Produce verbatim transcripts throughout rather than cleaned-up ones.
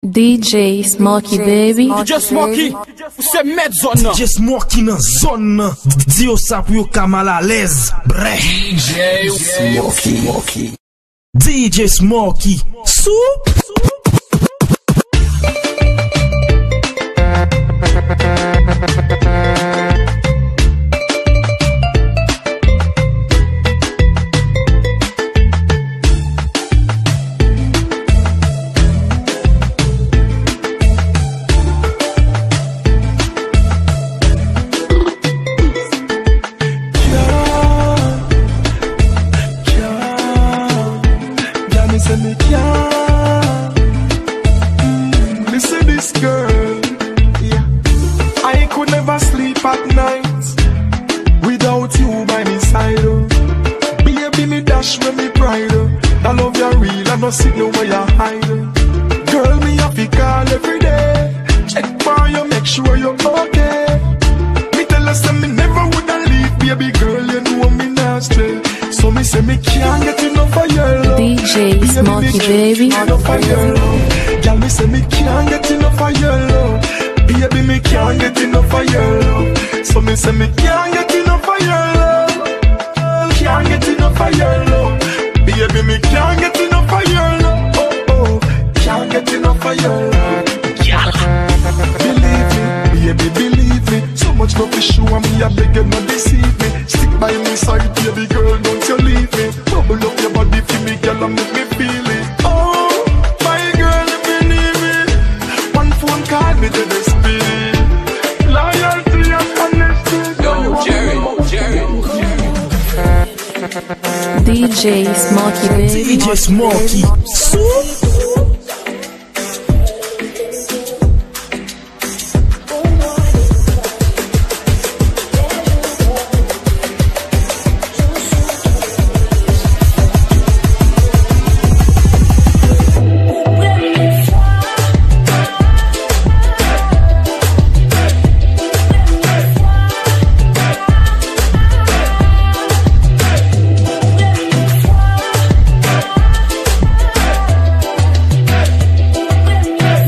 D J Smokey, baby. D J Smokey, ou se mèt zòn nan. D J Smokey nan zòn nan. Di yo sa pou yo ka mal alèz. Brè. D J Smokey. D J Smokey. Soup. Girl, mi seh mi cyaa. Mm, listen this, girl. Yeah. I could never sleep at night without you by mi side, oh. Baby, mi dash weh mi pride, oh. Da love yuh real, a nuh sit nowhere yuh hide, oh. Girl, mi haffi call every day. Check pon yuh, mek sure yuh okay. Mi tell yuh seh mi never woulda leave, baby girl, yuh know mi nah stray. So mi seh mi cyaa get enough a yuh love. D J Smokey, baby. Enough a yuh love. Gyal, mi seh mi cyaa get enough a yuh love. Baby, mi cyaa get enough a yuh love. So mi seh mi cyaa get enough a yuh love. Cyaa get enough a yuh love. Baby, mi cyaa get enough a yuh love. Oh, oh. Cyaa get enough a yuh love. Gyal. Believe me, baby, believe me. So much love fi show and mi a beg yuh nuh deceive me. Stick by mi side, baby girl, don't yuh leave me. Bubble up yuh body fi mi, gyal, and mek mi feel it. Oh, my girl, if yuh need me, one phone call mi dead speed. Loyalty and honesty. Yo, Jerry, Jerry. D J Smokey, baby. D J Smokey. Soup.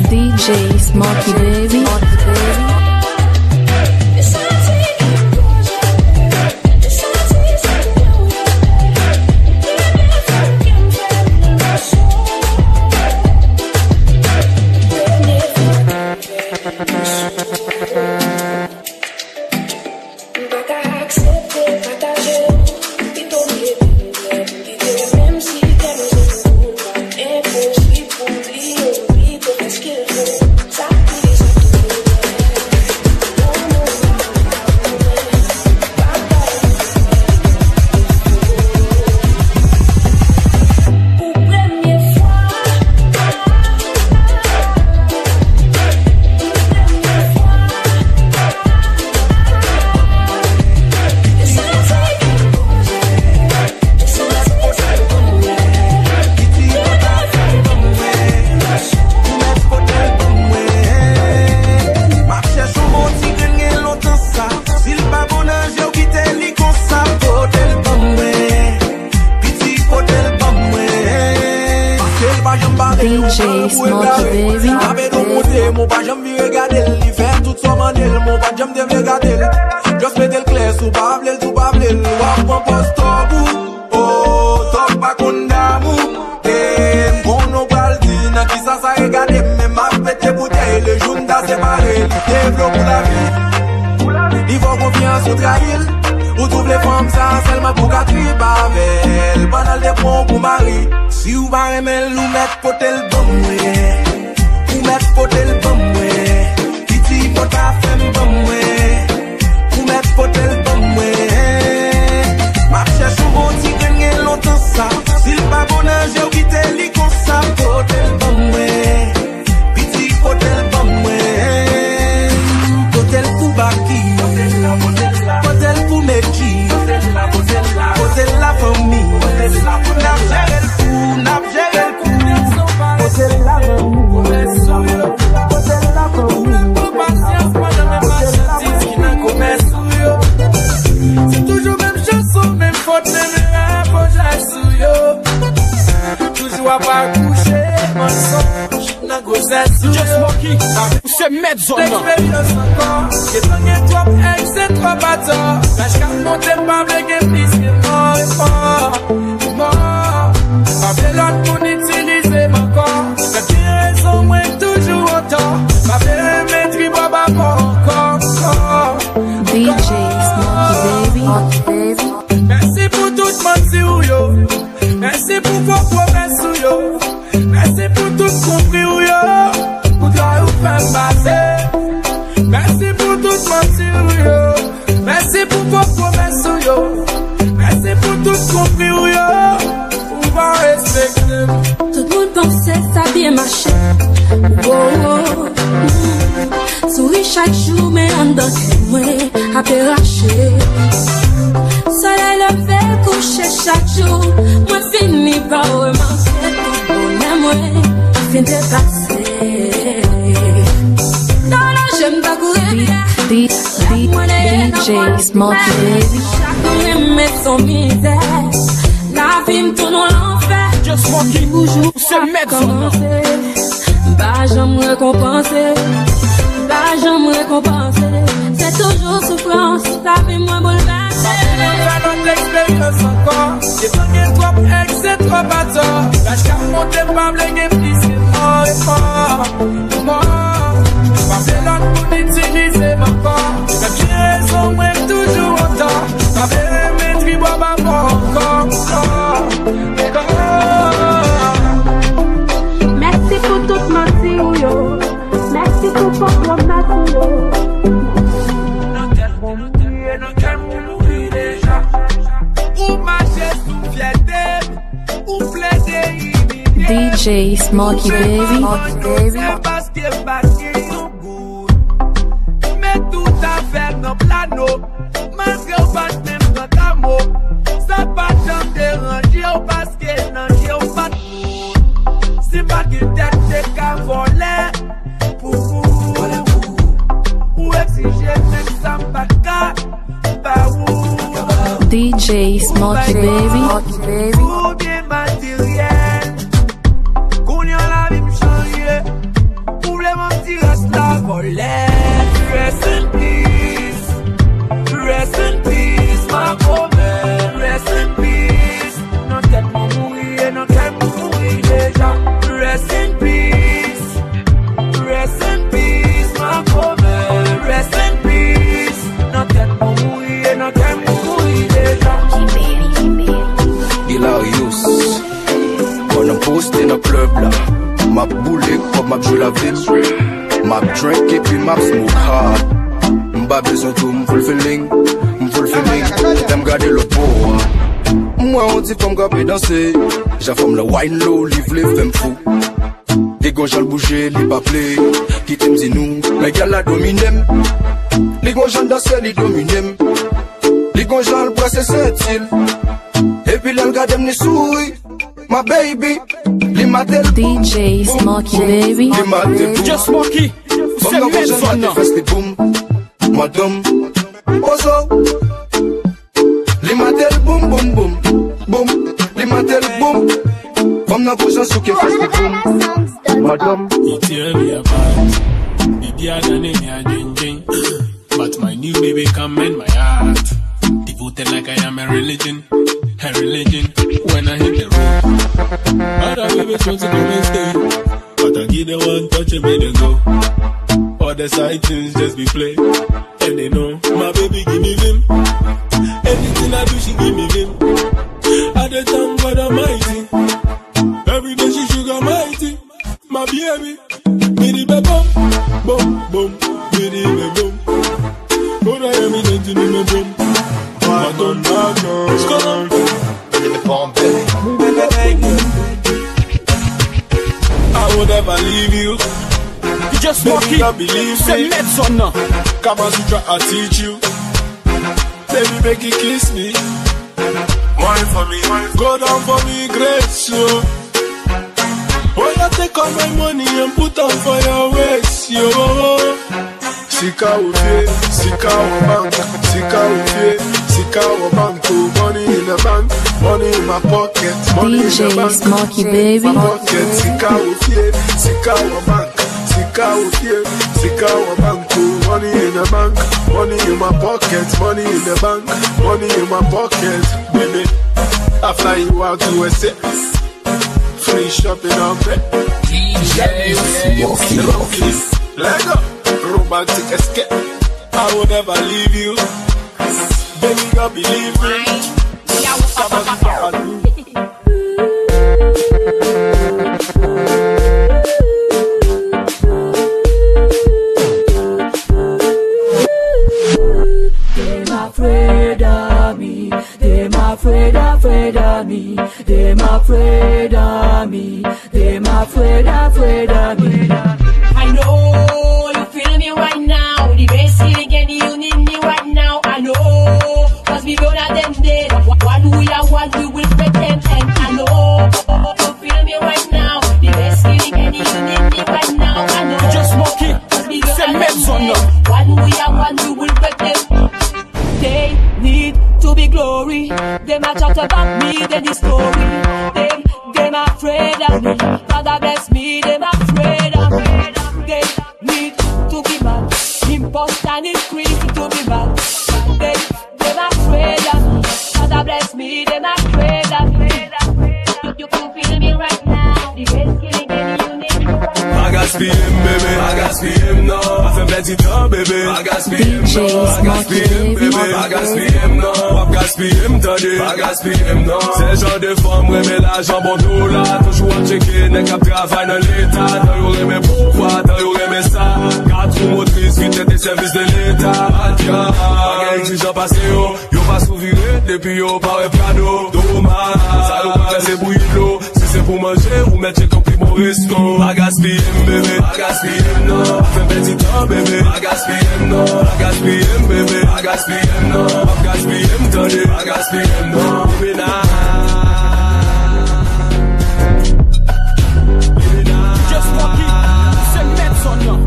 D J Smokey, baby. M pa ka aksepte pataje w, pito m leve m lè m kite w, menm si kè m se pou ou, enposib pou m bliye w, pito fè s kil fo, sa k pi de sa tou. Lanmou pa mwen, pa bay mwen. Pou premye fwa, D J Smokey, baby. Vire gade l, li fè tout sa w mande l, men w pa t janm te vle gade l. Just mete l klè, si w pa vle l, si w pa vle l, w ap pran pòz tòg ou. Oh, tòg pa konn damou. E m konnen w pral di nan kisa sa ye gade m, men m ap pete boutèy le jou n ta separe. Li te vle w pou lavi. Li fè w konfyans, ou trayi l. Ou tou vle fanm sa sèlman pou w ka trip avè l. Pandan l te pran w pou mari. Si w pa renmen l, ou mèt pote l ban mwen. Ou mèt pote l ban mwen. Piti pòt afè m ban mwen. Ou mèt pote l ban mwen. M ap chèche yon bon ti grenn gen lontan sa. Si l pa bon nan je w, kite li konsa. Pote l ban mwen. Piti pote l ban mwen. Pote l pou Baky. Pote l pou Medjy. Pote l la fanmi. N ap jere l pou, n ap jere l pou. Pote l la fanmi. Pote l Just Monkey, ou se mèt zòn nan. Eksperyans ankò. Gentan gen twòp èks, se twòp atò. Laj k ap monte, m pa vle gen plis ke mò e fò. Mò. Pa vle lòt moun itilize m ankò. Lè gen rezon, mwen toujou antò. Pa vle renmen trip w ap akò ankò, ankò. D J Smokey Baby. Mèsi pou tout manti ou yo. Mèsi pou fo pwomès ou yo. Mèsi pou tout konpri ou yo. Pou travay ou fè m pase. Mèsi pou tout manti ou yo. Mèsi pou fo pwomès ou yo. Mèsi pou tout konpri ou yo. Ou pa respekte m. Tout moun panse sa byen mache. Wo, wo. Souri chak jou, men anndan kè mwen ape rache. Solèy leve, kouche chak jou, mwen fini pa remake tout bonè mwen fin depase. Nan lanje m tankou rivyè, lè mwen deye nan pòt mwen, chak moun renmen son mizè. Lavi m tounen yon lanfè. Just Monkey, ou se mèt zòn nan. M pa janm rekonpanse, m pa janm rekonpanse. Se toujou soufrans, lavi mwen boulvèse. Pa vle fè lòt eksperyans ankò. Gentan gen twòp èks, se twòp atò. Laj k ap monte, m pa vle gen plis ke mò e fò. Mò. Pa vle lòt moun itilize m ankò. Menm gen rezon, mwen toujou antò. Pa vle renmen trip w ap akò ankò, ankò. Mèsi pou tout manti ou yo. Mèsi pou fo pwomès ou yo. Nan tèt mwen mouri, nan kè m mouri deja. Ou mache sou fyète m, ou plede imilye m. D J Smokey Baby. Se paske m pa gen yon goud. Men tout afè m nan plano. Malgre w pa t menm pran ta mo, sa pa janm deranje w paske nan je w pa t moun. Si m pa t gen tèt, m te ka vòlè pou ou. Ou egzije menm sa m pa t ka ba ou. D J Smokey Baby. Ou byen materyèl. Kounye a lavi m chanje. Ou vle ban m ti rès la vòlè. Rest in peace. Rest in peace, Makomè. Rest in peace. Nan tèt mwen mouri e nan kè m mouri deja. Rest in peace. Rest in peace, Makomè. Rest in peace. Nan tèt mwen mouri e nan kè m mouri deja. Delarius. Pandan m poste nan club la, m ap boule kòb, m ap jwe lavi m. M ap drink epi m ap smoke hard. M pa bezwen tou, m full feeling, m full feeling. Lè m gade lòt bò a, m wè yon ti fanm k ap danse. Jan fanm lan wine low, li vle fè m fou. Li gon jan l bouje, li pa play. Kite m di nou, nèg la domine m. Li gon jan l danse, li domine m. Li gon jan l brase senti l. Epi lè l gade m, li souri. My baby, li mate l boum, D J boum, Smokey boum. Baby. Li mate l boum. Just Monkey, ou se mèt zòn nan. Fès li boum. Madanm, pozo. Li mate l boum, boum, boum, boum. Li mate l boum. Fanm nan gon jan souke fès li boum. Madanm. He tear me apart. Baby, I done in your ding ding. But my new baby come in my heart. Devoted like I am a religion, a religion. When I hit the road, other babies want to come and stay. But I give them one touch and make them go. All the side things just be play. And they know my baby give me vim. Anything I do, she give me vim. I dey thank God Almighty. Every day she sugar mighty. My baby, bidi be boom, boom, boom, bidi be boom. Go to every day to me boom. Madonna, Madonna. Let's go. I will never leave you. Just Monkey, se mèt zòn nan. Kama Sutra, I teach you. Baby, make you kiss me. Wine for me. Go down for me, grace, yo. Boy, I take all my money and put am for your waist, yo. Sika ou fye, sika ou bank, sika ou fye, sika ou bank, oh, money in the bank, money in my pocket, money in the bank. D J Smokey, baby. My pocket, sika ou fye, sika ou bank. Ka ou fye, se ka w an bank tou. Money in the bank, money in my pocket, money in the bank, money in my pocket. Baby, I fly you out to U S A. Free shopping on me. D J Smokey. Let go. Romantic escape. I will never leave you. Baby girl, believe me. Sabati, sabati. Dem afraid of me. Dem afraid, afraid of me. Dem afraid of me. Dem afraid, afraid of me. I know you feel me right now. The best feeling in the union me right now. I know, 'cause we better than them. One we are one, we will break them. And I know you feel me right now. The best feeling in the union me right now. I know. Just smoke it. 'Cause we better than them. One we are one, we will break them. They need to be glory. Dem a talk about me, dem need story. Dem, dem afraid of me. Father bless me, dem afraid of me. They need to be mad. Him post and him crazy to be mad. They, dem afraid of me. Father bless me, dem afraid of me. You, you can feel me right now. The best feeling in the universe. Pa gaspiye m, bebe, pa gaspiye m, non. Pa fè m pèdi tan, bebe, pa gaspiye m, non. Pa gaspiye m, bebe, pa gaspiye m, non. W ap gaspiye m, tande, pa gaspiye m, non. Sèl jan de fanm m renmen lajan, bon dola. Toujou ap tcheke nèg k ap travay nan leta. Tan yo renmen pouvwa, tan yo renmen sa. Kat wou motris, vitès de sèvis de leta. Adya, pa gen exijan pase yo. Yo pa souvire depi yo pa wè Prado. Domaj, sa yo konn fè se bouyi dlo. Si se pou manje, ou mèt tcheke yon pi bon resto. Pa gaspiye m, bebe, pa gaspiye m, non. Pa fè m pèdi tan, bebe, pa gaspiye m, non. Pa gaspiye m, bebe, pa gaspiye m, non. Pa gaspiye m, tande, pa gaspiye m, non. Bebe, na. Bebe, na. Just walk it, se mèt zòn nan.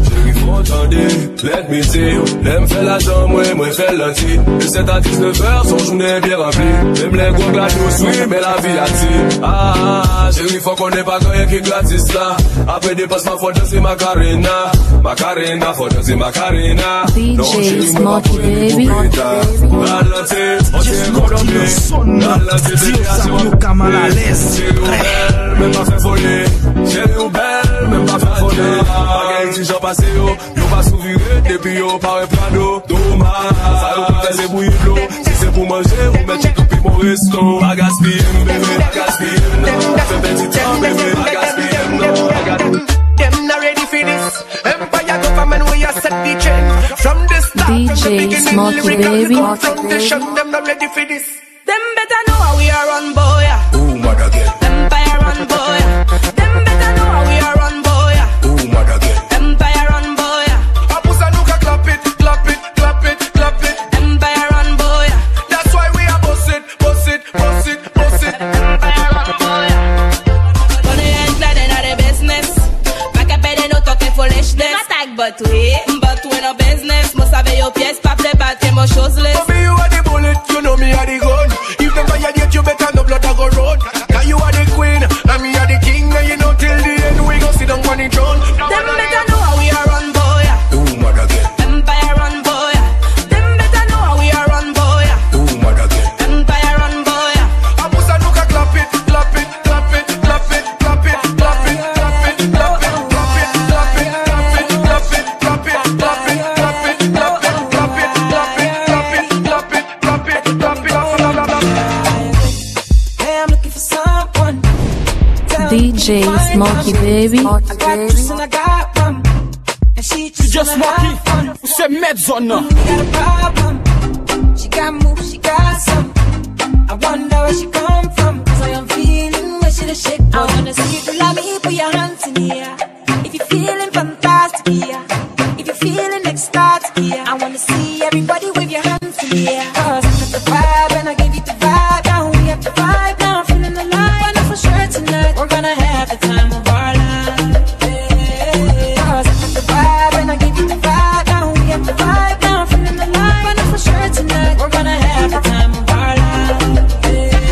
Cheri, fò tande. Let me tell you, lè m fè lajan mwen, mwen fè l nan ti. De sèt a diznèf è, se yon jounen byen ranpli. Menm lè gwòg la dous, wi, men lavi a di. Ah, cheri, fò konnen pa gen anyen ki gratis la. Apre depans, fò danse Macarena. Macarena, fò danse Macarena. Non, cheri, mwen pa pou rete pou peta. Ralanti, on se ekonomi. Ralanti, di yo sa pou yo ka mal alèz. Cheri, ou bèl, men pa fè foli. Cheri, ou bèl, men pa fè foli. Pa gen exijan pase yo. Yo pa souvire depi yo pa wè Prado. Domaj, sa yo konn fè se bouyi dlo. Si se pou manje, ou mèt tcheke pi bon resto. Pa gaspiye m, bebe, pa gaspiye m, non. Pa fè pèdi tan, bebe, pa gaspiye m, non. Dem not ready for this. Empire government, we a set the trend. From the start, from the beginning, lyrical confrontation. Dem not ready for this. Dem better know how we a run, boy. Ooh, mother girl. Empire run, boy. Dem better know how we a run, boy. Ooh, mother girl. Empire run, boy. Apou sa nou ka clap it, clap it, clap it, clap it. Empire run, boy. That's why we a boss it, boss it, boss it, boss it. Empire run, boy. Konnen en klè den a de business. Pa ka pèdi nou talking foolishness. Dem atak but we, but we no business. Mo save yo pyès, pa vle bat ke mo shoes list. Baby, you are the bullet, you know me are the gun. If dem violate you, better no blood a go run. 'Cause you are the queen, and me are the king, and you know till the end we go sit down on the throne. Dem better know how we a run, boy. Ooh, mother girl. Empire run, boy. Dem better know how we a run, boy. Ooh, mother girl. Empire run, boy. Apou sa nou ka clap it, clap it, clap it, clap it, clap it, clap it, clap it, clap it, clap it, clap it, clap it, clap it. Hey, I'm looking for someone. D J Smokey, baby. I got juice and I got rum. And she just wanna have fun. Ou se mèt zòn nan. We got a problem. She got moves, she got some. I wonder where she come from. 'Cause I am feeling where she the shit. I wanna see you do like me, put your hands in the air. If you're feeling fantastic, yeah. If you're feeling ecstatic, yeah. I wanna see everybody wave your hands in the air. 'Cause I got the vibe and I give you the vibe. Now we have the vibe, now I'm feeling alive. I know for sure tonight we're gonna have the time of our life. Yeah. 'Cause I got the vibe and I give you the vibe. Now we have the vibe, now I'm feeling alive. I know for sure tonight we're gonna have the time of our life. Yeah.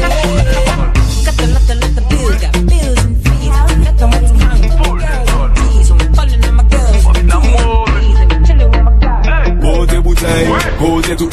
Got the, got the, got the bills, got bills and fees. Got the money hungry girls.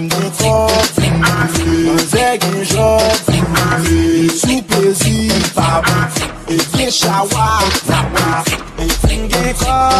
m gen kòb, m boule. Manzè gen jòb, m boule. Sou plezi, pa bon. E gen chawa, chawa. E m gen kòb,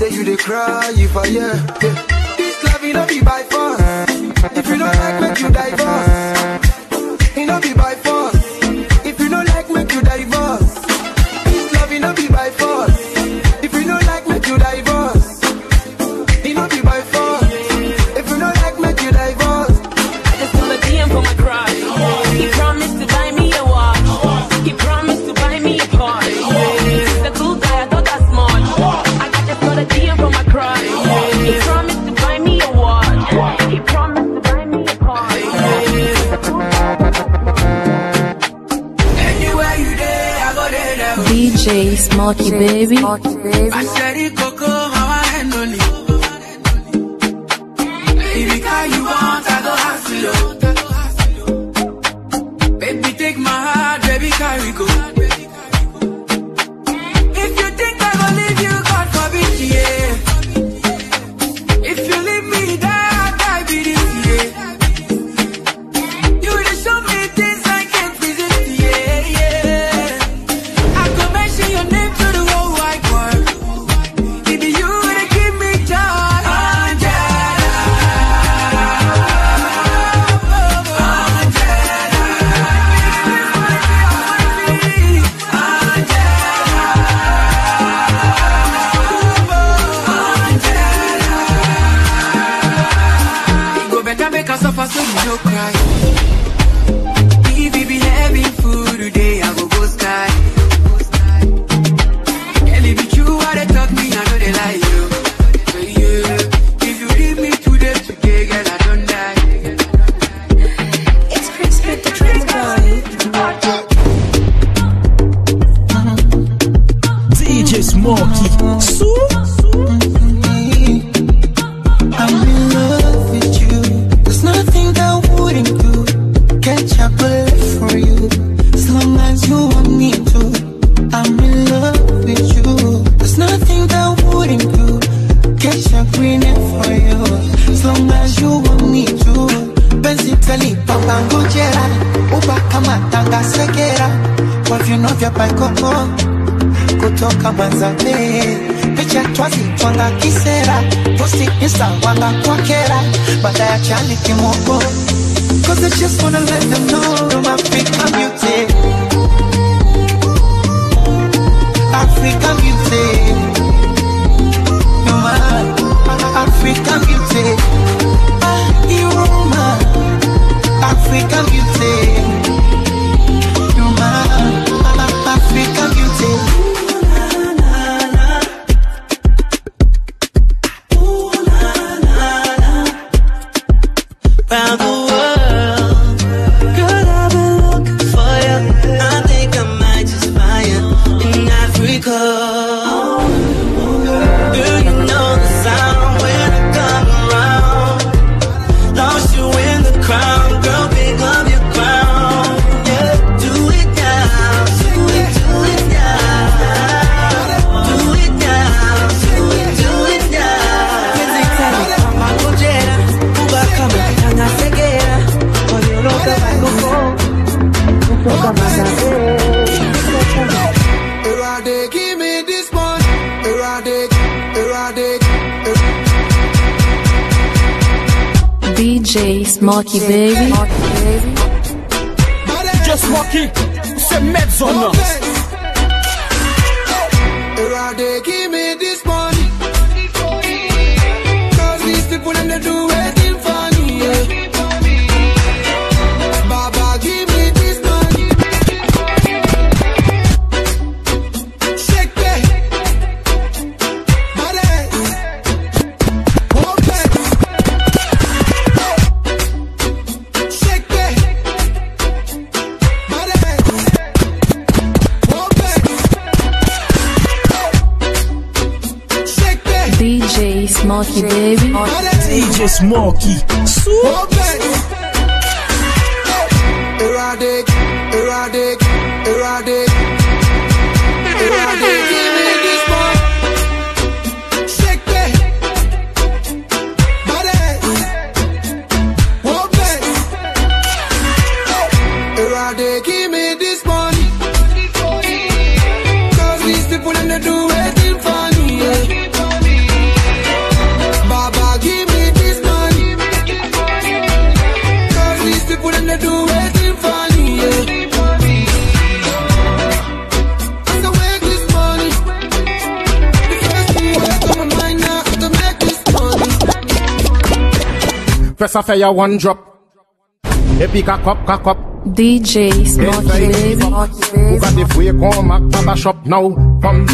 Say you dey cry if I hear. Yeah. This love, it no be by force. If you don't like, make you divorce. It no be by force. If you don't like, make you divorce. This love, it no be by force. If you don't like, make you divorce. It no be by force. If you don't like, make you divorce. I just saw the D M for my crush. He promised to buy me a watch. He promised to buy me a Porsche. He's a cool guy, I thought that's smart. I got just saw the D M for my crush. He promised to buy me a watch. He promised to buy me a Porsche. He's a cool guy, I thought that's smart. Anywhere you dey, I go dey there. D J Smokey, baby. Baby, carry you want, I go hustle. Baby, take my heart, baby, carry go. If you think I go leave you, God forbid, yeah. If you leave me, die, I die, be this, yeah. You dey show me things I can't resist, yeah, yeah. I go mention your name to the whole wide world. Baby, you dey give me joy, Angela. Angela. E go better make I suffer so you no cry. If it be heaven food today, I go go sky. Girl, if it be true what they talk me, I know they lie you. Yeah. If you leave me today, today, girl, I don't die. It's Chris with the Trans Boy. D J Smokey. Sou. I'm in love with you. There's nothing that wouldn't do. Catch a bullet for you. As long as you want me to. I'm in love with you. There's nothing that wouldn't do. Catch a green for you. As long as you want me to. Penzi teli papa ngojera. Uba kama tanga segera. Kwa vino vya paikoko. Kutoka manzane. Picha twazi twanga kisera. Posti Insta wanga kwakera. Baada ya chali kimoko. 'Cause I just wanna let them know I'm African beauty. African beauty. You're my African beauty. Ah, you're my African beauty. You're my African beauty. Round the world. Girl, I've been looking for you. I think I might just find you in Africa. Girl, you know the sound when I come around. Lost you in the crowd, girl, pick up your crown. Yeah, do it now, do it, do it now. Do it now, do it, do it now. Penzi teli papa ngojera. Uba kama tanga segera. Kwa vino vya paikoko. Kutoka manzane. Erade, give me this one. Erade, erade, er- D J Smokey, baby. D J Smokey, se mèt zòn nan. Erade, give me this money. 'Cause these people dem dey do wetin funny, yeah. Baba, give me this money. Shake that. Body. Open. Shake that. Body. Open. Shake that. D J Smokey, baby. D J Smokey. Sou. Erratic, erratic, erratic. Erratic, give me this one. Shake that. Body. Open. Erratic, give me this money. 'Cause these people dem dey do wetin funny, yeah. Waiting for me, yeah. As I wake this morning, the first thing wey come my mind na to make this money. Fè sa fè ya one drop. Epi kakòp, kakòp. D J Smokey Baby. Ou gade fwe kon mak baba shop now. Fanm.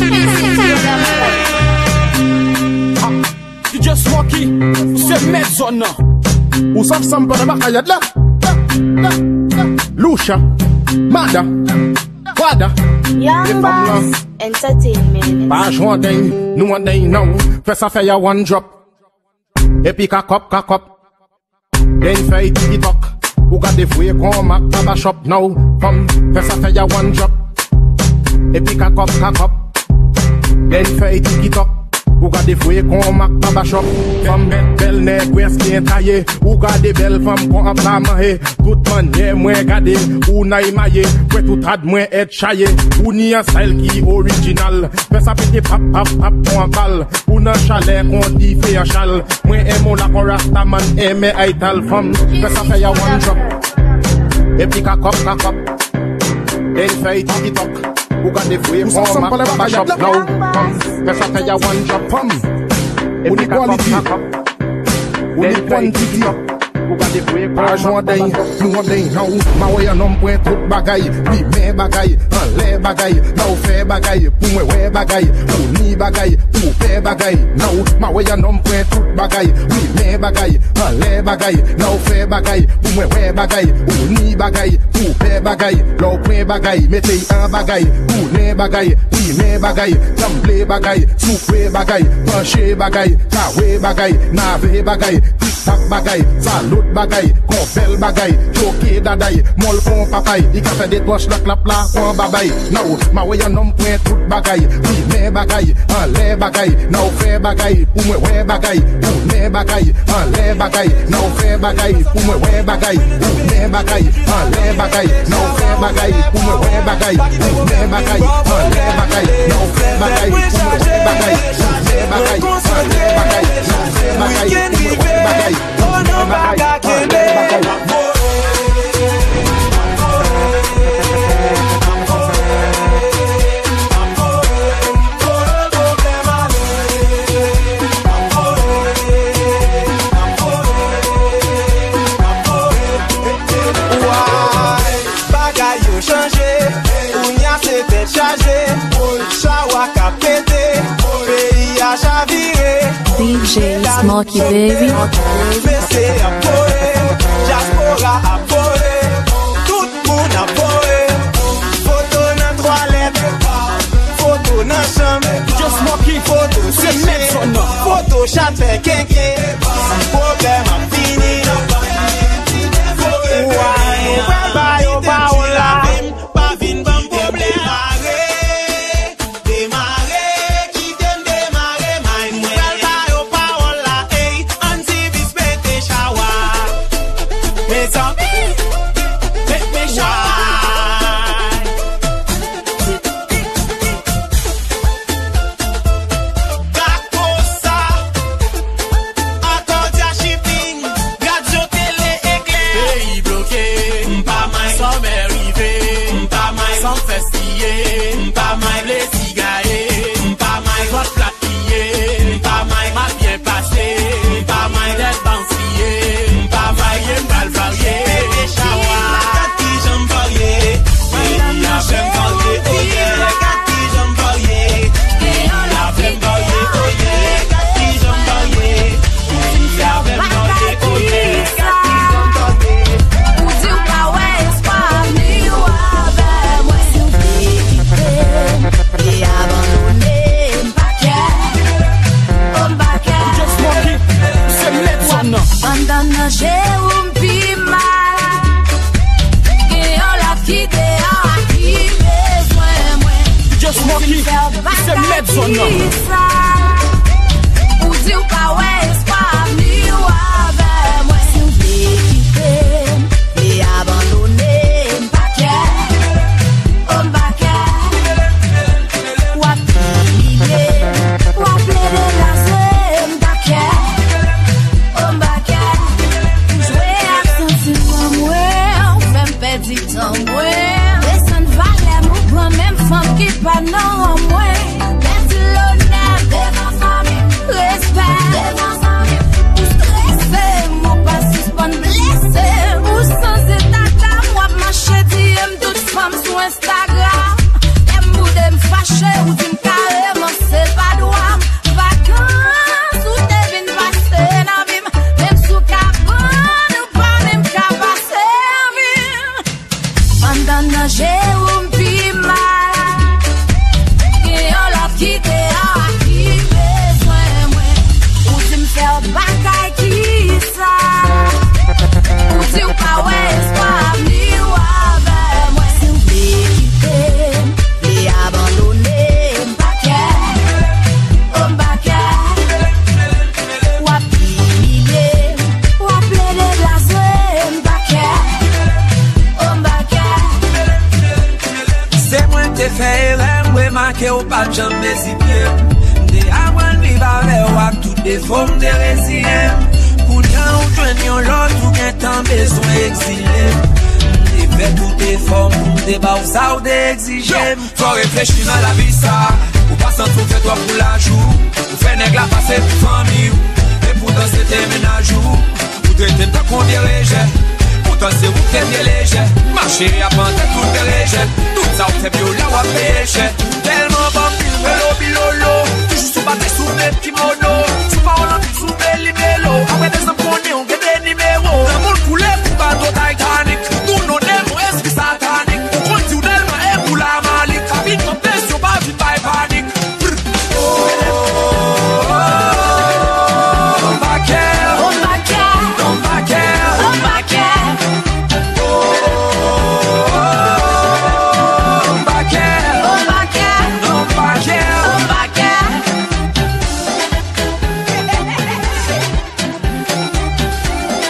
Di J Smokey, se mèt zòn nan. Ou sav sa m pa nan makayad la. Loucha, Mada, Wada. Young Boss Entertainment. Pa jwenn deny, nou an deny non. Fè sa fè ya one drop. Epi kakòp, kakòp. Deny fèy TikTok. Ou gade fwe kon mak baba shop now. Fanm, fè sa fè ya one drop. Epi kakòp, kakòp. Deny fèy TikTok. Ou gade fwe kon mak baba shop. Fanm, bèl nègwès byen taye. Ou gade bèl fanm kon ap la manje. Tout mannyè mwen gade, ou nan emaye. Kwè tout rad mwen èt chaye. Ou ni an style ki orijinal. Fè sa pete pap, pap, pap kon an bal. Ou nan chalè kon dife an chal. Mwen enmen w la kon Rastaman enmen Ital fanm. Fè sa fè ya one drop. Epi kakòp, kakòp. Deny fèy TikTok. Ou gade fwe kon mak baba shop now. Fè sa fè ya one drop fanm. Ou ni quality. Ou ni quantity. Pa jwenn deny, nou an deny non. Ma wè yon nonm pran tout bagay, wi men bagay, anlè bagay, nan ou fè bagay, pou mwen wè bagay, ou ni bagay, pou fè bagay, non. Ma wè yon nonm pran tout bagay, wi men bagay, anlè bagay, nan ou fè bagay, pou mwen wè bagay, ou ni bagay, pou fè bagay, lè w pran bagay, mete y an bagay, tounen bagay, plimen bagay, tranble bagay, soufle bagay, panche bagay, kawe bagay, nave bagay, tak bagay, salot bagay, konpèl bagay, choke daday, mòl kon papay, li ka fè de twòch laklap la kon babay. Now, ma wè yon nonm pran tout bagay, plimen bagay, anlè bagay, nan ou fè bagay, pou mwen wè bagay, tounen bagay, anlè bagay, nan ou fè bagay, pou mwen wè bagay, tounen bagay, anlè bagay, nan ou fè bagay, pou mwen wè bagay, tounen bagay, anlè bagay, nan ou fè bagay, pou mwen wè bagay, tounen bagay, anlè bagay, nan ou fè bagay, pou mwen wè bagay. Oh non, pa ka kenbe. Bagay yo chanje, kounya se tèt chaje, chawa k ap pete, peyi a chavire. D J Smokey Baby. Mesye ap voye, dyaspora ap voye, tout moun ap voye. Foto nan twalèt, foto nan chanm, Just Monkey, foto se mèt zòn nan. Foto chat fè kenken, pwoblèm ap fini. Ou a, nou pral ba yo pawòl la. Pa vin ban m pwoblèm. Demare, kite m demare, may mwen. Pral ba yo pawòl la, ey, ann ti bis mete chawa. Mezanmi, met men chawa. Kako sa, Akòdya Shipping, radyo tele eklè. Peyi bloke, m pa may. Sòmè rive, m pa may. San fè siye, m pa may. Plezi gaye, m pa may. Vant plat piye, m pa may. M ap byen pase, m pa may. Tèt bansiye, m pa may. Varye, m pral varye. Mete chawa. Gad kijan m varye. Peyi a fè m varye, oh yeah. Gad kijan m varye. Peyi a fè m varye, oh yeah. Gad kijan m varye. Peyi a fè m varye, oh yeah. Gad kijan m varye. Ou di w pa wè espwa vini w avè mwen. Si w vle kite m, e abandone m, pa kè. Oh, m pa kè. Just Monkey, se mèt zòn nan. Pandan nan je w m pi mal. Gen yon lòt ki deyò a ki bezwen mwen. Just Monkey, se mèt zòn nan. Ou di w pa wè espwa vini w avè mwen. Si w vle kite m, vle abandone m, pa kè. Oh, m pa kè. W ap imilye m, w ap plede blase m, pa kè. Oh, m pa kè. Jwe ak santiman mwen, ou fè m An mwen, desann valè m, ou pran menm fanm ki pa nan an mwen. Pèdi lonè devan fanmi, respè devan fanmi. Ou strese m, ou pa sispann blese m. Ou sanze dada m, w ap mache di m tout fanm sou Instagram. Lè m boude m fache, ou di m kareman se pa dwa m. Vakans ou te vin pase nan vi m, menm sou kabann ou pa menm ka pa sèvi m. Pandan nan je ou m pi mal. Gen yon lòt ki deyò a ki bezwen mwen. Ou di m fè yon bagay ki sal. Ou di w pa wè espwa avni w avè mwen. Si w vle kite m, vle abandone m, pa kè, oh, m pa kè. W ap imilye m, w ap plede blaze m, pa kè, oh, m pa kè. Se mwen te fè erè, m remake w pa t janm ezite m. M te aprann viv avè w ak tout defo m, te reziye m. Kounye a ou jwenn yon lòt, ou gentan bezwen egzile m. M te fè tout efò m pou m te ba w sa w te egzije m. Fò w reflechi nan lavi sa, ou pa santi w fè twòp pou laj ou. Ou fè nèg la pase pou fanmi w, epoutan se te mennaj ou. Ou trete m tankou yon vye rejè, poutan se ou k te vye lejè. Mache ap antre tout vye rejè, tout sa w fè m yo la w ap peye chè. Tèlman banm vin relo bilolo, toujou sou batay sou nèt kimono. Sou pawòl anpil sou meli melo, apre de zan konnen w gen de nimewo. Lanmou l koule kou bato Titanic, tou nonnen m yon espri satanik. Ou konn di w tèlman e pou la malik, ka vin konpesyon pa vin bay panik.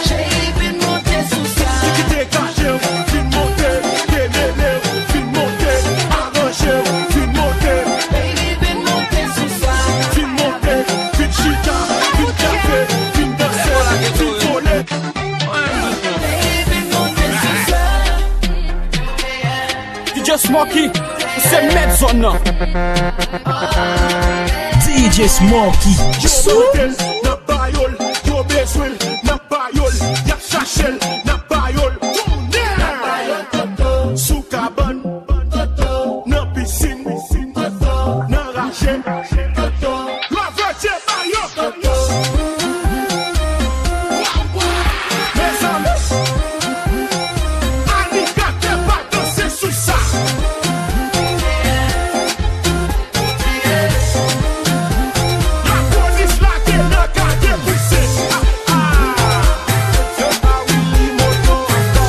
Cheri, vin monte sou sa. Degaje w, vin monte, demele w, vin monte, aranje w, vin monte. Baby, vin monte sou sa. Vin monte, vin chita, vin kafe, vin danse, vin kole. Baby, vin monte sou sa. D J Smokey, se mèt zòn nan. D J Smokey. Yo moute l nan ba yo l, yo bezwen l nan ba yo l, y ap chache l nan ba yo l. Tounen! Sou kabann, nan pisin, nan raje, yo veye ba yo. Mezanmi, aligatè pa danse sou sa. Lapolis lage nan gade pou se. Ah, ah. Se pa Willy Moto ankò.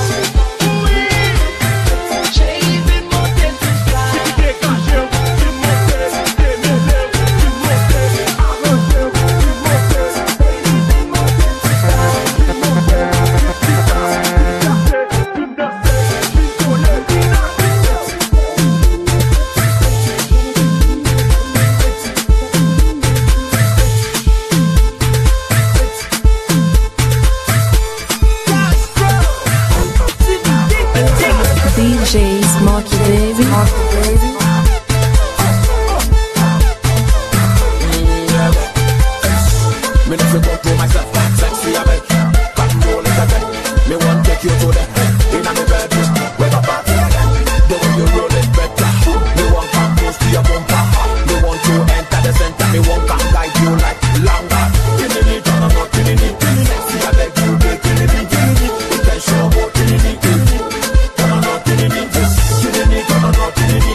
Wi. Cheri, vin monte sou sa. Degaje w, vin monte, demele w, vin monte, aranje w, vin monte. Baby, vin monte sou sa. Vin monte, vin chita, vin kafe, vin danse, vin kole, vin abite. D J Smokey Baby. Me never control myself, sexy I make, control it again. Me want take you to the, inna me bedroom, we go party again. The way you roll it better, me want come close to your bumper. Me want to enter the center, me want come guide you like lamba. Tinini, tanana, tinini, tinini, sexy I beg you, baby, tinini, tinini. We can show more tinini, tinini, tanana, tinini, tinini, tanana, tinini.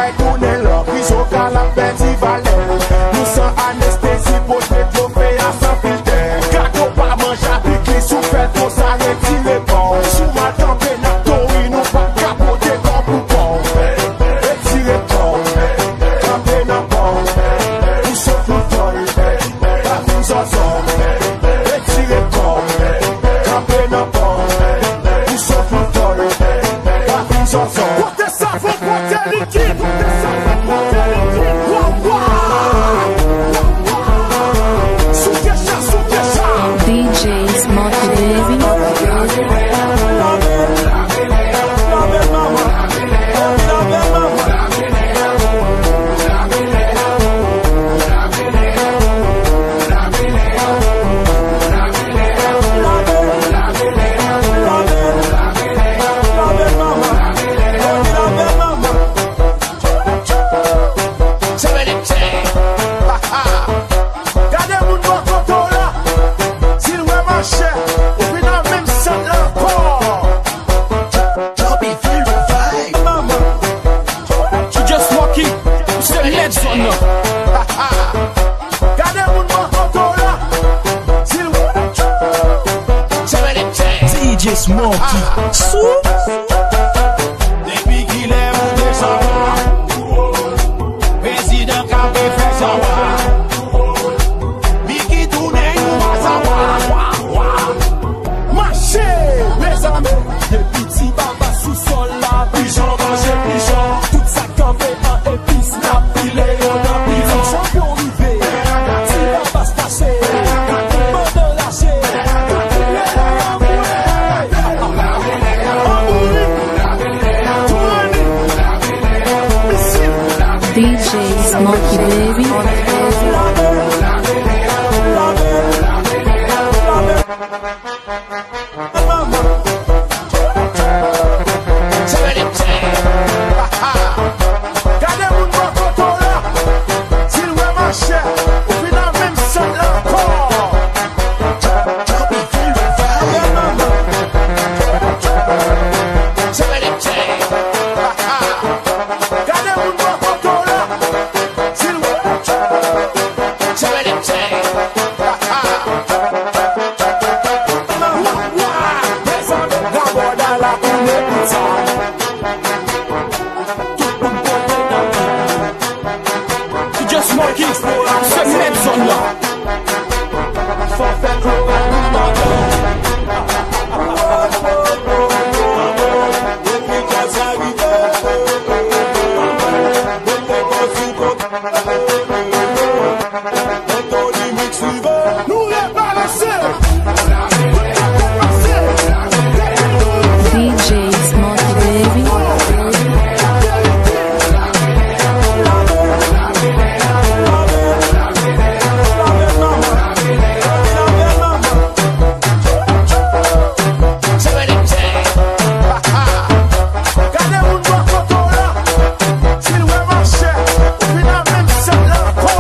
Ay tounen lò, Krizo ka l ap pèdi valè. Nou san anestezi, pote twofe a san filtè. Gade w pa manje avik li, si w fè l konsa, retire kò w. Si w mal kanpe, n ap tori, nou p ap ka pote kò pou kò w. Retire kò w, kanpe nan kò w. Ou sot nou fòl, pa vin zòzò. Retire kò w, kanpe nan kò w. Ou sot nou fòl, pa vin zòzò. Kote savon, kote likid, kote savon, kote likid. Waw, waw. Souke cha, souke cha. D J Smokey Baby. Gade moun bò kote w la. Si l wè machè, ou vin nan menm sant la ankò. Manman. Ti Just Monkey, ou se mèt zòn nan. Gade moun bò kote w la. Si l wè. D J Smokey. Sou. Depi kilè ou te sanba? Prezidan k ap fè sanba. Miki tounen yon asanba. Mache, mezanmi. Depi ti baba sou sòl la, pijon manje pijon. Tout sa k kanpe an epis, n ap pile yo nan pilon. Chanpyon rive, ti baba s pase. Pandan lache, anbouri, touni, misil. D J Smokey Baby. Gade moun bò kote w la. Si l wè machè, ou vin nan menm sant la ankò. Gade moun bò kote w la. Si l wè. Just Monkey, se mèt zòn nan. Nou rebalanse. D J Smokey Baby. Gade moun bò kote w la. Si l wè machè, ou vin nan menm sant la ankò.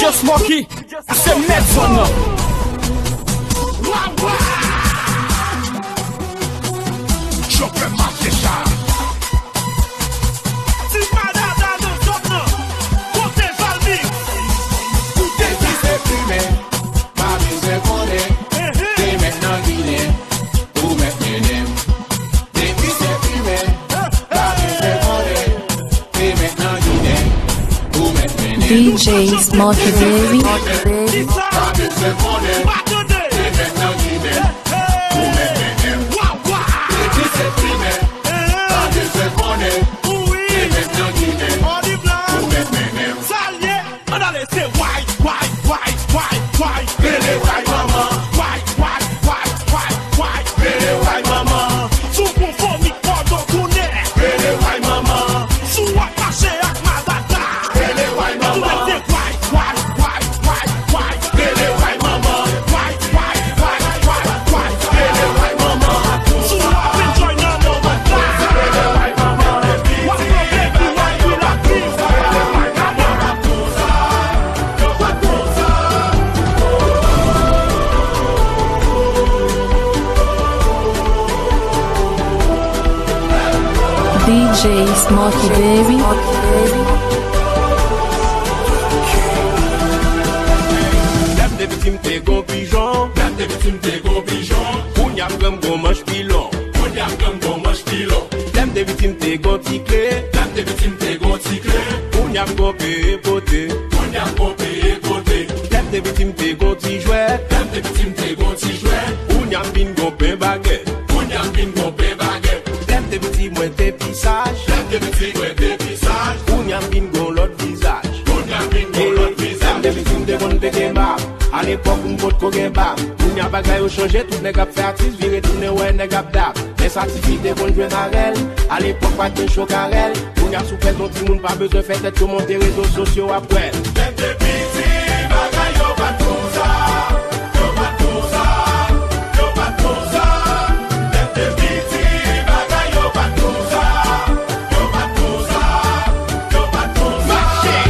Just Monkey. Se mèt zòn nan. Chofè mache sa. Ti pa dada nan zòn nan. D J Smokey Baby. Ann ale, se way, way, way, way, way. Rele way manman. Way, way, way, way, way. Rele way manman. Si w gon fomi, kòdon tounen. Rele way manman. Si w ap mache ak madada. Rele way manman. Tou nèg se way, way, way, way, way. Rele way manman. Way, way, way, way, way. Rele way manman. Si w ap enjoy nan moman la. Rele way manman. W ap pran plezi, w ap relax. D J Smokey Baby. Lè m te piti, m te gon pijon. Lè m te piti, m te gon pijon. Kounye a, m granm, gon manch pilon. Kounye a, m granm, gon manch pilon. Lè m te piti, m te gon ti kle. Lè m te piti, m te gon ti kle. Kounye a, m gon peye pote. Kounye a, m gon peye pote. Lè m te piti, m te gon ti jwèt. Lè m te piti, m te gon ti jwèt. Kounye a, m vin gon pen bagèt. Kounye a, m vin gon pen bagèt. Lè m te piti, mwen te pi saj. Lè m te piti, mwen te pi saj. Kounye a, m vin gon lòt vizaj. Kounye a, m vin gon lòt vizaj. Lè m te piti, m te konn pete bab. Alepòk, m potko gen bab. Kounye a, bagay yo chanje, tout nèg ap fè atis, vire tounen, wè nèg ap dab. Men sa tifi te konn jwenn avè l. Alepòk, pa t gen cho karèl. Kounye a, si w pèse yon timoun, pa bezwen fè tèt yo monte rezo sosyo ap wè l. Lè m te piti, bagay yo pa t konsa. Yo pa t konsa. Yo pa t konsa. Lè m te piti, bagay yo pa t konsa. Yo pa t konsa. Yo pa t konsa. Mache!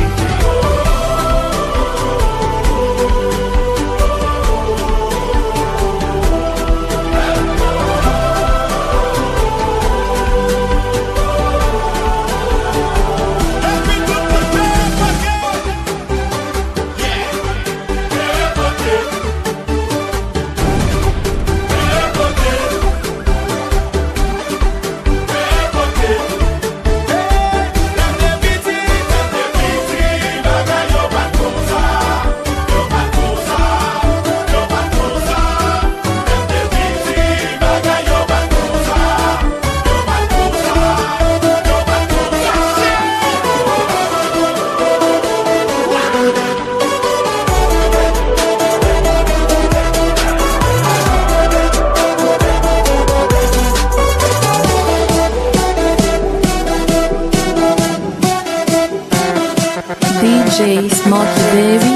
D J Smokey Baby.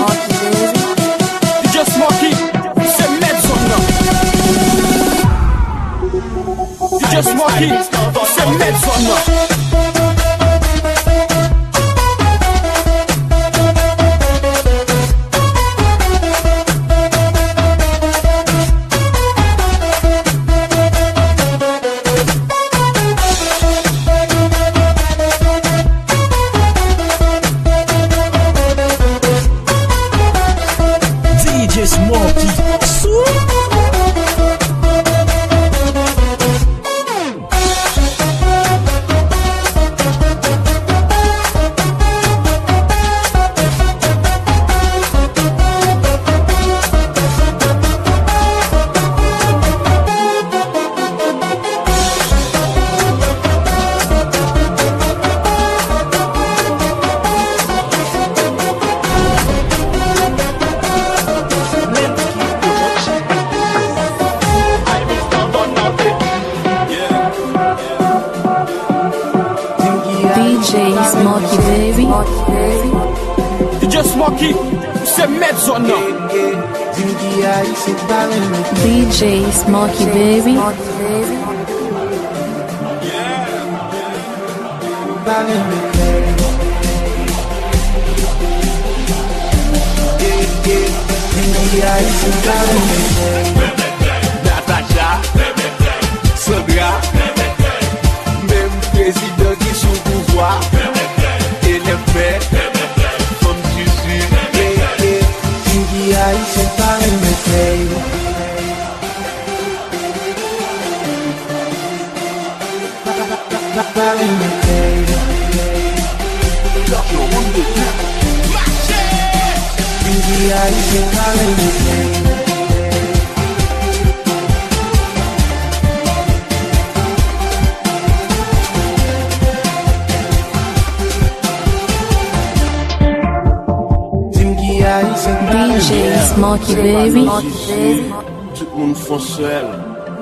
D J Smokey, se mèt zòn nan. D J Smokey, se mèt zòn nan. D J Smokey. D J Smokey, baby. D J Smokey, se mèt zòn nan. D J Smokey, baby. Natacha, Sandra, menm prezidan ki sou pouvwa, N F L, fanm di Sid, yeah, yeah. Moun ki ayisyen pa renmen fèy. Pa, pa, pa, pa, pa renmen fèy. Ayisyen pa renmen plenn. Di m ki Ayisyen ki pa renmen plenn. D J Smokey, baby. Tout moun fon sèl.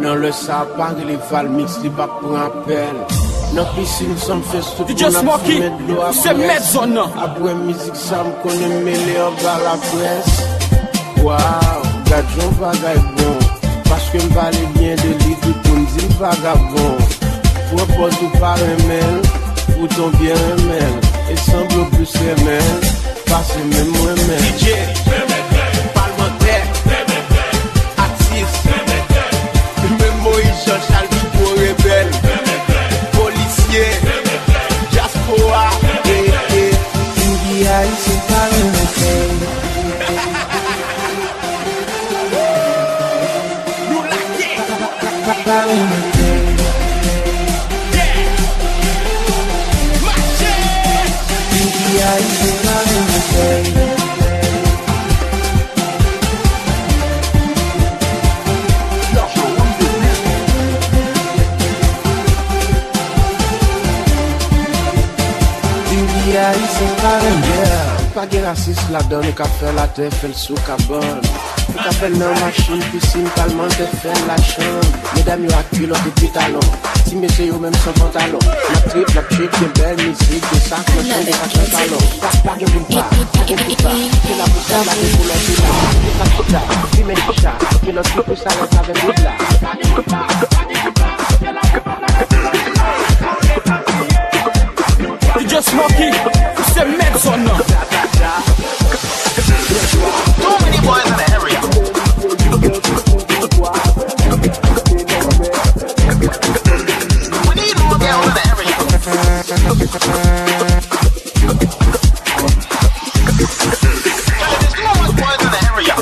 Nan lè sa a, pa rele Valmix, li p ap pran apèl. Nan pisin Sumfest, tout moun ap fimen dlo aprè. Apre mizik sa, m konnen m mele anba laprès. Waw, gad jan bagay bon. Paske m pale byen de li, tout moun di m vagabon. Pran pòz ou pa renmen l, poutan w byen renmen l. E sanble w plis renmen l pase menm mwen menm. D J, palmantè, atis, menm Moyiz Jan Chal ki gwo rebèl, polisye, dyaspora, eh, eh. Moun ki Ayisyen pa renmen fèy. Nou lage. Pa, pa, pa, pa renmen fèy. Yeah. Mache. Moun ki Ayisyen pa renmen fèy. Moun ki Ayisyen pa renmen. Pa gen rasis ladan, nou ka fè l atè, fè l sou kabann. Nou ka fè l nan machin, pisin, palmantè, fè l lachanm. Medam yo ak kilòt epi talon. Ti mesye yo menm san pantalon. N ap trip, n ap trip, gen bèl mizik, gen sak nan chanm, gen fason talon. Pa, pa gen pou n pa, pa gen pou n pa. Se la pou sa, la gen pou lòt la. Gen sa tout la, fimen chicha, kilòt ki pou sa, rès avèk wood la. D J Smokey, se mèt zòn nan. Too many boys in the area. We need more girls in the area. There's too much boys in the area.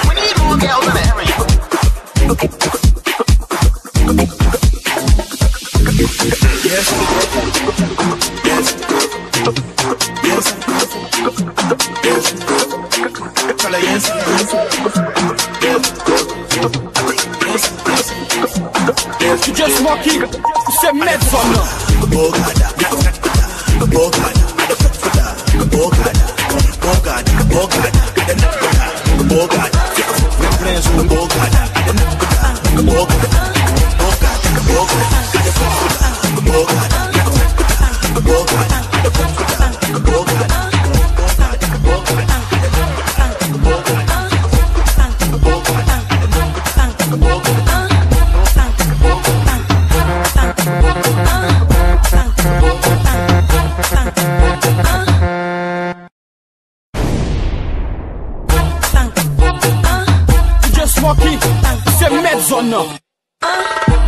We need more girls in the area. Yes. Yes. Yes. Yes. Tell her yes. Yes. Yes. Yes. D J Smokey, se mèt zòn nan. Bogada, Bogada, Bogada, Bogada, Bogada, Bogada, Bogada, Bogada, Bogada, Bogada, Bogada, Bogada, D J Smokey, se mèt zòn nan.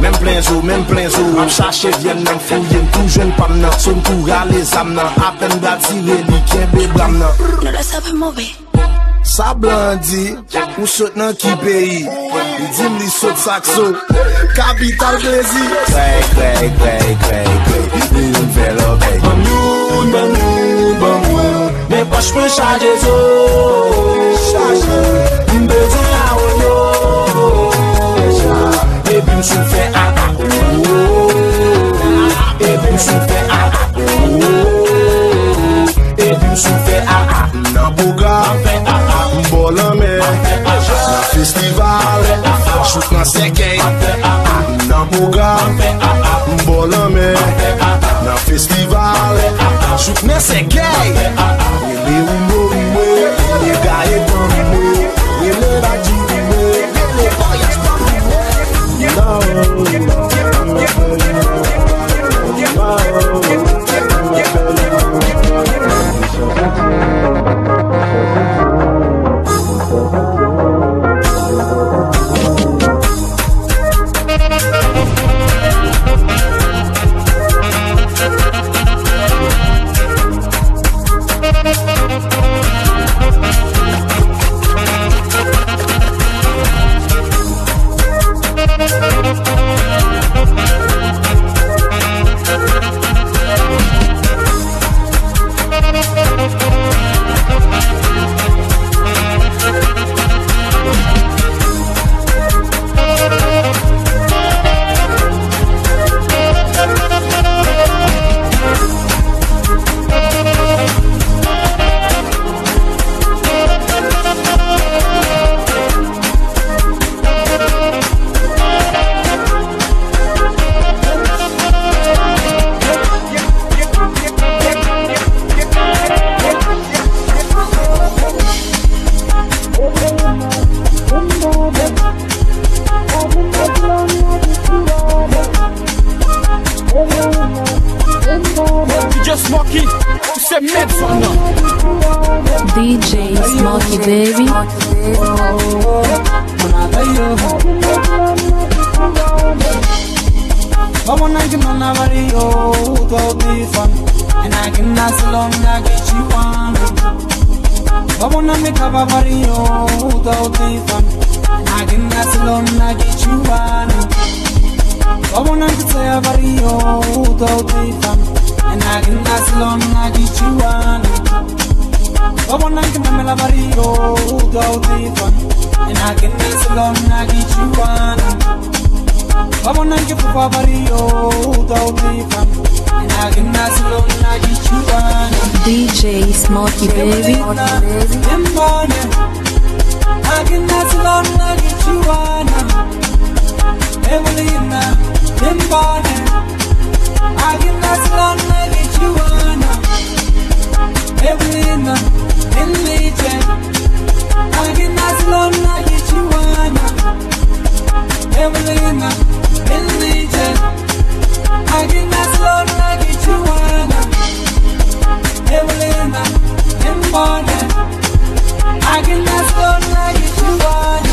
Men m plen zo, men m plen zo, m ap chache vyann nan, m fouye, m tou jwenn pa m nan, so m tou rale zam nan, apèn m pral tire li kenbe bra m nan. Lòt sa pa move. Sa blan an di, ou sot nan ki peyi? Li di m li sot Sakso, kapital plezi. Krèy, krèy, krèy, krèy, krèy, li vin fè lòbèy. Ban m youn, ban m youn, ban m youn. Men pòch mwen chaje zo. Chaje. M bezwen awoyo. Epi m sou fè aa. Epi m sou fè aa. Epi m sou fè aa. M nan Boga. M bò lanmè. Nan festival. Jouk nan sèkèy. M nan Boga. M bò lanmè. Nan festival. Jouk nan sèkèy. Rele Rimwe, Rimwe, rele Gayetan Rimwe, rele Badji Rimwe, rele Voyaj Pam Rimwe. Smokey, ou se mèt zòn nan. D J Smokey, baby. Vamos a que no la varío, todo fan. And I can dance alone, I get you on. Vamos a mi capa varío, todo fan. And I can dance alone, I get you on. Vamos a que sea varío, todo fan. And I can dance alone, I get you on. Vamos a que me la varío, todo fan. And I can dance alone, I get you on. Vamos a que por favor yo, todo fan. And I can dance alone, I get you on. D J Smokey, baby. Embone. I can dance alone, I get you on. Evelina, Embone. I can dance alone, I get you on. Evelina, Enrique. I can dance alone, I get you on. Evelina, Enrique. I can dance alone, I get you on. Evelina, Embone. I can dance alone, I get you on.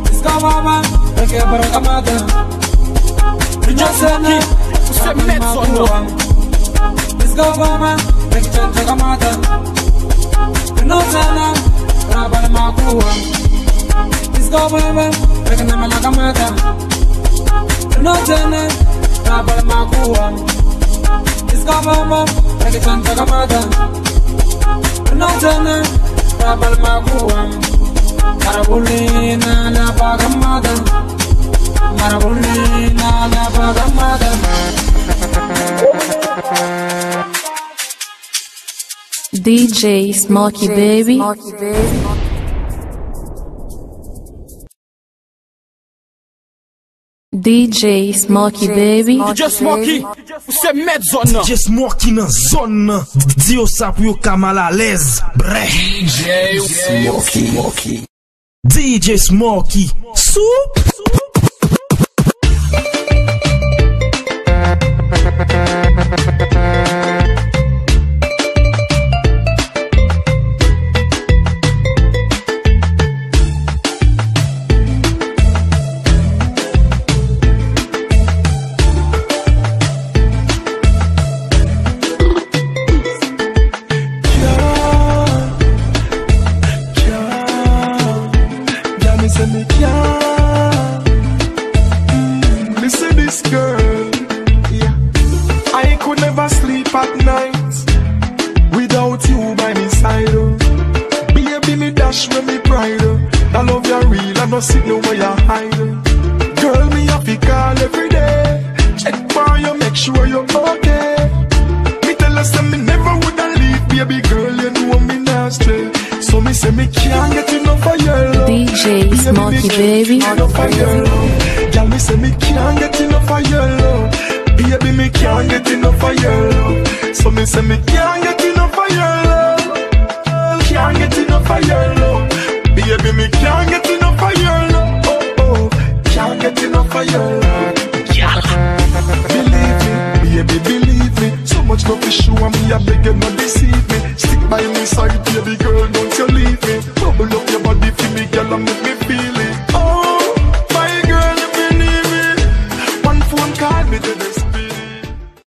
Disco mama, peke para kamata. Just lucky, ou se mèt zòn nan. Disco mama, peke change kamata. No sana, rabal makuwa. Disco mama, peke na mala kamata. No sana, rabal makuwa. Disco mama, peke change kamata. No sana, rabal makuwa. Marabulina la pagamada. Marabulina la pagamada. D J Smokey, baby. D J Smokey, baby. D J Smokey, ou se mèt zòn nan. D J Smokey nan zòn nan. Di yo sa pou yo ka mal alèz. Brè. D J Smokey. D J Smokey. Soup. Girl, mi se mi kya. Mm, mi se this girl. Yeah. I could never sleep at night without you by mi side, oh. Baby, mi dash weh mi pride, oh. Da love ya real, I no see no way I hide, oh. Girl, mi haffi call every day. Check pon yuh, mek sure yuh okay. Mi tell yuh seh mi never woulda leave, baby girl, yuh know mi nah stray. So mi seh mi can't get enough of your love. D J Smokey, baby. Enough of your love. Girl, mi seh mi can't get enough of your love. Baby, mi can't get enough of your love. So mi seh mi can't get enough of your love. Can't get enough of your love. Baby, mi can't get enough of your love. Oh, oh. Can't get enough of your love. Girl, believe me, baby, believe me. So much love fi show and mi a beg yuh nuh deceive me. Stick by mi side, baby girl, don't yuh leave me. Bubble up yuh body fi mi, girl, and mek mi